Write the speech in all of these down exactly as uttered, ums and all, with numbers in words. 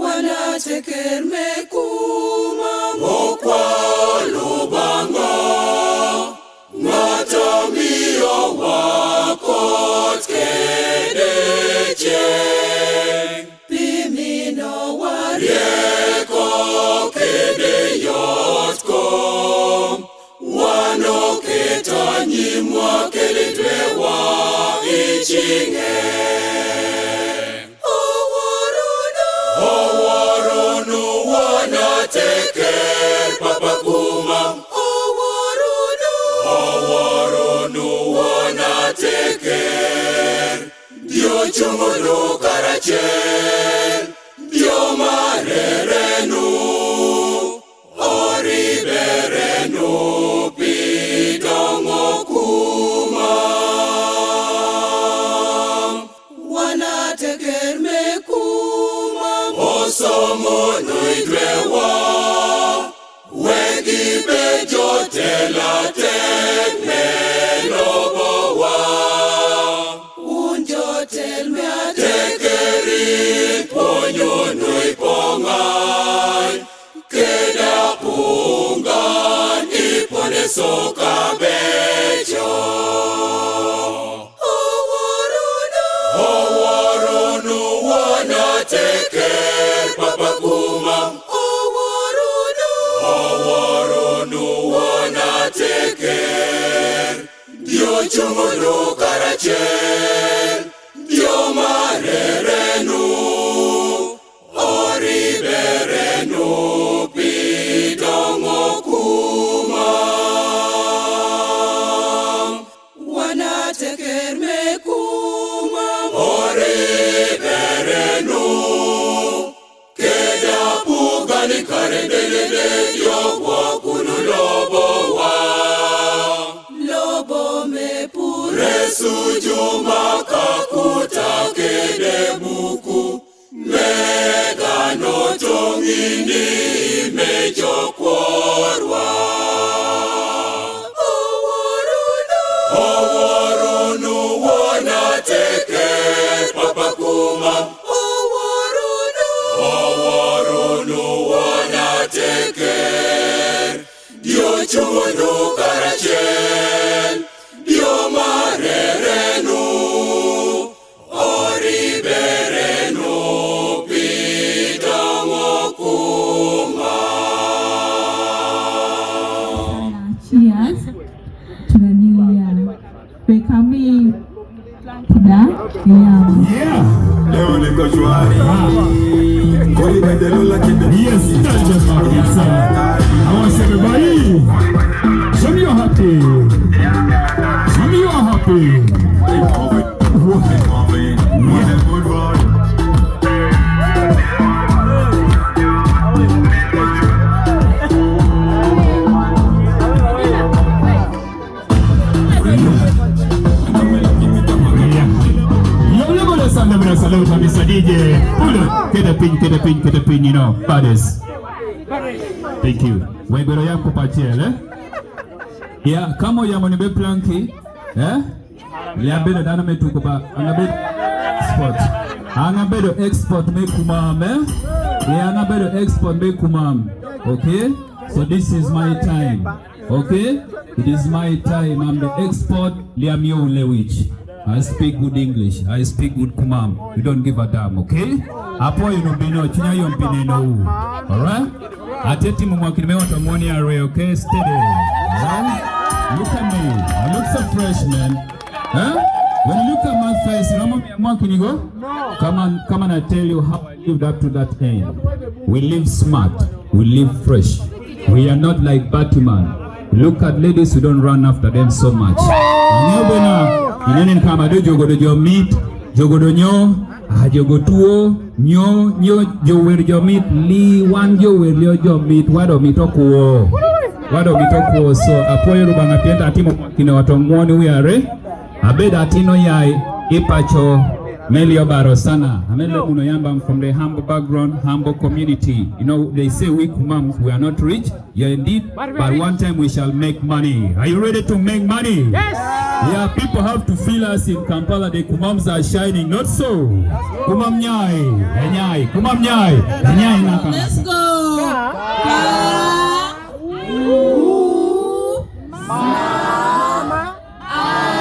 Wa na teker me kuma mo kwa Lubanga, ngata miyo wa kot kede ceng. Pi mi no wa rieko kede yotkom. Wa no keta nyimwa kede dwe wa ichinge. Oworonu, oworonu wa na teker papa kuma. Oworonu, oworonu wa na teker. Dio chungunu karachel, dio marerenu, oriberenu pi dongo kuma. Wa na teker me kuma. Osomunu idwe wa. Wegi be jotel atek me lobo wa. Un jotel me atek. Tekeri ponyunu ipongai. Keda pungan ipone soka bejo. Oworonu, oworonu wa na teker papa kuma. Oworonu, oworonu wa na teker. Dio chungunu karachel, dio marerenu. Oriberenu pi dongo kuma. Wa na teker me kuma. Oriberenu. Keda pugani kare delele dio wa kunu lobo wa. Lobo me pure. Resu juma kakuta kede buku. Megano tongini mejo kworwa. Oworonu. Oworonu wa na teker papa kuma. Oworonu. Oworonu wa na teker. Dio chungunu karachel. Dio marerenu. Oriberenu pi dongo kuma. Cheers. Tunani ya. Pe kami kida ya. Yeah. Leo niko shwari. Ah. Koli bende lula kide. Yes, that's the part. Yes, sir. I want everybody. Show me you're happy. Show me you're happy. Yo, yo, go le sande, mira, saluta, Mister D J. Pull it. Kete piny, kete piny, kete piny, you know, baddest. Thank you. Wai, bero ya ko pa chele. Ya, kamo ya moni be planki. Eh? Lia bedo dana me tuko ba, anga bedo expert. Anga bedo expert me kumam, eh? Yeah, anga bedo expert me kumam. Okay? So this is my time. Okay? It is my time. I'm the expert, Liam Yo Lewich. I speak good English. I speak good kumam. We don't give a damn, okay? Apo ino bino, chunya yo mpine no. All right? Ateti mo mwakini me wata mwani are, okay? Steady. Huh? Look at me. I look so fresh, man. Huh? When you look at my face, you know what I'm talking about? Come on, come on, I tell you how I lived up to that end. We live smart. We live fresh. We are not like Batman. Look at ladies, we don't run after them so much. Nyo bena, inonen kama do jogo do jomit, jogo do nyo, ah, jogo tuo, nyo, nyo, jower jomit, li wan jower lio jomit, wado mit okuo. Wado mi toko so, apoyo lu bang apienta atimo kine watong moni wiare. Abed atino yai, i pacho, Melio Barosana. Amele muno yamba from the humble background, humble community. You know, they say we Kumams, we are not rich. Yeah, indeed. But one time we shall make money. Are you ready to make money? Yes. Yeah, people have to feel us in Kampala. The Kumams are shining, not so? Kumam nyai, eh, nyai. Kumam nyai, eh, nyai na Kampala. Let's go. Ka, u, ma, ma, a.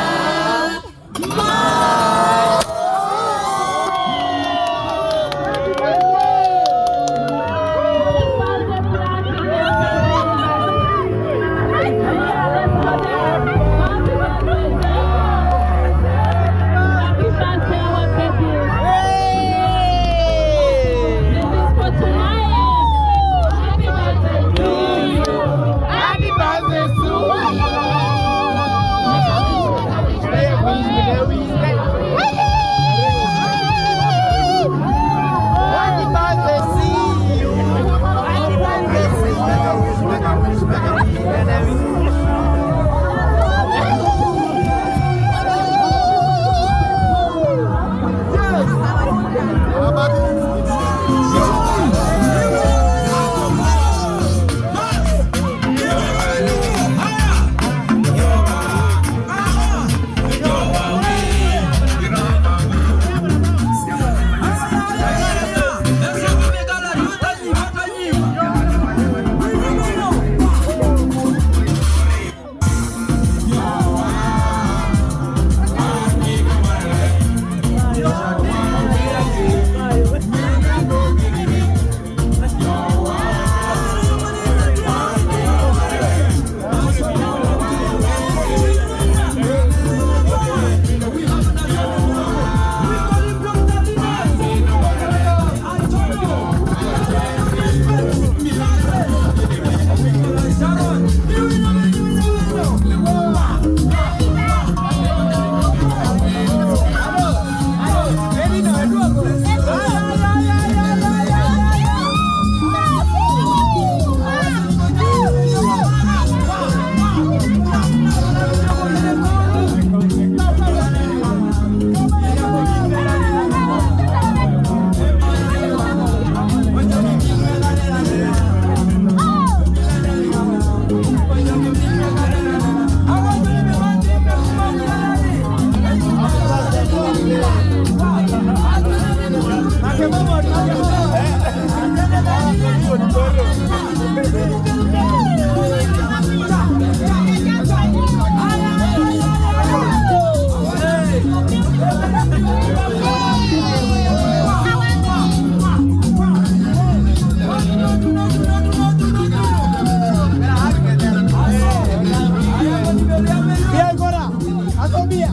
Bien, Cora. Asobia.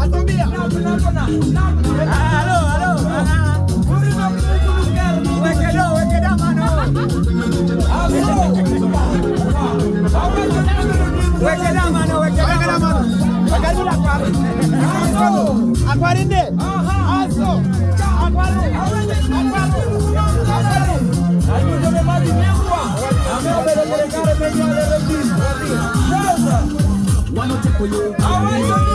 Asobia. Alo, alo. Wekeda, wekeda mano. Wekeda mano, wekeda mano. Wekeda mano. Akwari. Akwari nde. Aso. Akwari. Akwari. Akwari.